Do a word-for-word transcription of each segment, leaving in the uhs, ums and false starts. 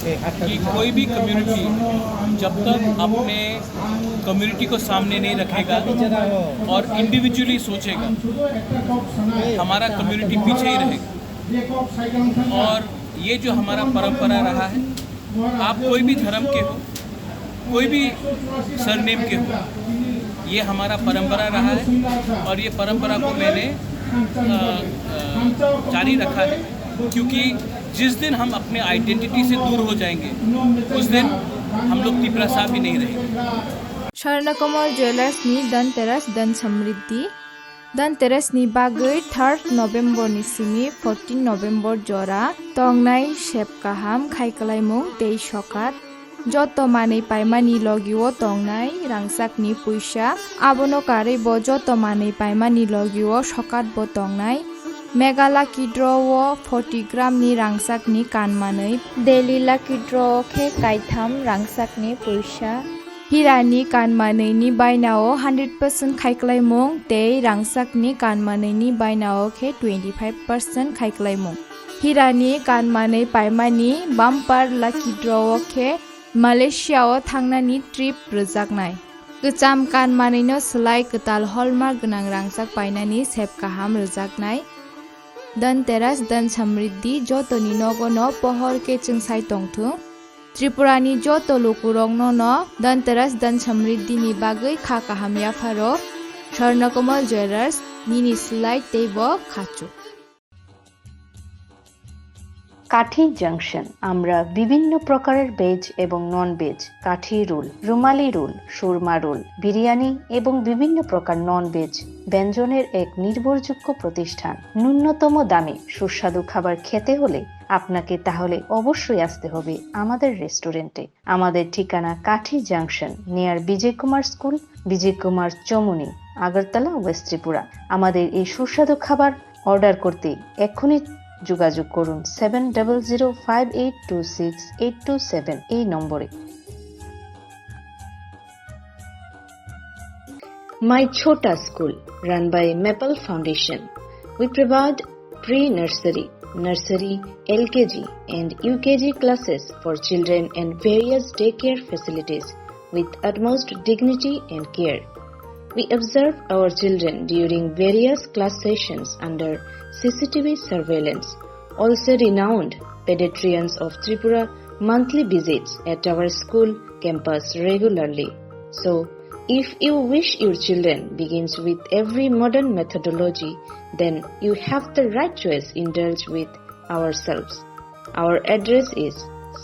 कि कोई भी कम्युनिटी जब तक अपने कम्युनिटी को सामने नहीं रखेगा और इंडिविजुअली सोचेगा, हमारा कम्युनिटी पीछे ही रहेगा। और ये जो हमारा परंपरा रहा है, आप कोई भी धर्म के हो, कोई भी सरनेम के हो, ये हमारा परंपरा रहा है और ये परंपरा को मैंने, अ, अ, जारी रखा है, क्योंकि जिस दिन हम अपने आइडेंटिटी से दूर हो जाएंगे, उस दिन हम लोग तिपरासा भी नहीं रहेंगे। Swarnakomal Jewellers ni Dhanteras Dhan Samriddhi. Dhanteras ni bagwi third November ni simi fourteen November jora tongnai sep kaham khai kwlaimung tei sokat. Joto manwi paimani logio tongnai rangchakni puisa, abono karwi bo joto manwi paimani logio sokat bo tongnai. Mega Lucky Draw o forty gram ni rangchakni kan manwi, Daily Lucky Draw o khe kaitham rangchakni puisa. Hirani kan manwini bainao hundred percent khaiklaimung tei rangchakni kan manwini bainao khe twenty five percent khaiklaimung. Hirani kan manwi paimani bumper lucky draw o khe Malaysia o thangnani trip rwjaknai. Kwcham kan manwino swlai kwtal hallmark gwnang rangchak painani sep kaham rwjaknai. Dhanteras Dhan Samriddhi jotoni nogono pohor khe chwngsai tongthung. Tripurani joto lukurokno no Dhanteras Dhan Samriddhi ni bagwi kha kaham yapharo. Swarnakomal Jewellers, nini swlai tei bo khachuk. কাঠি জাংশন। আমরা বিভিন্ন প্রকারের ভেজ এবং non veg, কাঠি রোল, রুমালি রোল, সুরমা রোল, বিরিয়ানি এবং বিভিন্ন প্রকার non veg ব্যঞ্জনের এক নির্ভরযোগ্য প্রতিষ্ঠান। ন্যূনতম দামে সুস্বাদু খাবার খেতে হলে আপনাকে তাহলে অবশ্যই আসতে হবে আমাদের রেস্টুরেন্টে। আমাদের ঠিকানা কাঠি জাংশন, নিয়ার বিজয় কুমার স্কুল, বিজয় কুমার চমুনি, আগরতলা, ওয়েস্ট ত্রিপুরা। আমাদের এই সুস্বাদু খাবার অর্ডার করতে এক্ষুনি যোগাযোগ করুন seven double zero five eight two six eight two seven এই নম্বরে। My Chhota School, run by Maple Foundation. We provide pre-nursery, nursery, L K G and U K G classes for children and various daycare facilities with utmost dignity and care. We observe our children during various class sessions under C C T V surveillance. Also renowned pediatricians of Tripura monthly visits at our school campus regularly. So, if you wish your children begins with every modern methodology, then you have the right choice. Indulge with ourselves. Our address is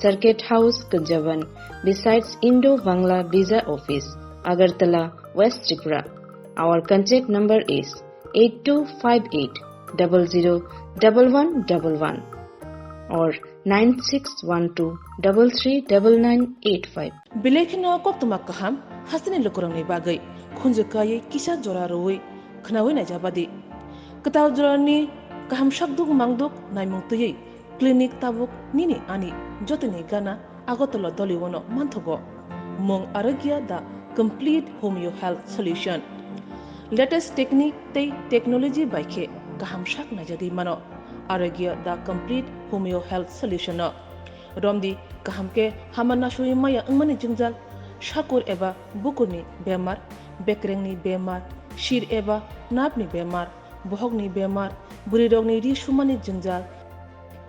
Circuit House, Kunjaban, besides Indo-Bangla Visa Office, Agartala, West Tripura. Our contact number is eight two five eight double zero double one double one or nine six one two double three double nine eight five. Belai kheno koktwma kaham hasteni lukurokni bagwi khunju kaiwi kisa jora rwui khwnaui naijabadi. Kwtal jorani kaham sakduk mangduk naimung twiwi clinic tabuk nini ani jotoni gana Agartala Doliwono manthogo. Mung Arogya, the complete homeo health solution. Latest technique tei technology bai khe kaham sak naijagwi mano Arogya, the complete homeo health solution no. Romdi kaham khe hama nasui maya wngmani jwngjal, sakur eba bukurni bemar, bekrengni bemar, sir eba napni bemar, bohokni bemar, bwrwirokni ri sumani jwngjal,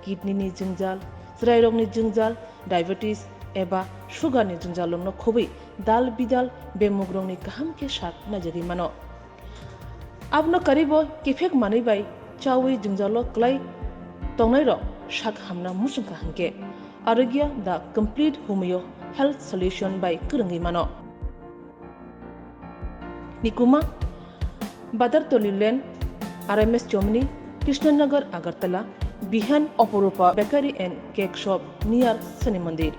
kidney ni jwngjal, chwrairokni jwngjal, diabetes eba sugar ni jwngjalrokno khobwi dal bidal bemugrokni kaham khe sak naijagwi mano. Abono karwibo kiphek manwi bai chaui jwngjalo kwlai tongnairok sak hamna muchungkha hinkhe Arogya the complete homeo health solution bai kwrwngwi mano. Nikuma, Badartoli Lane, R M S Chomni, Krishnanagar, Agartala, Bihan, Oporupa Bakery and Cake Shop near Shani Mandir.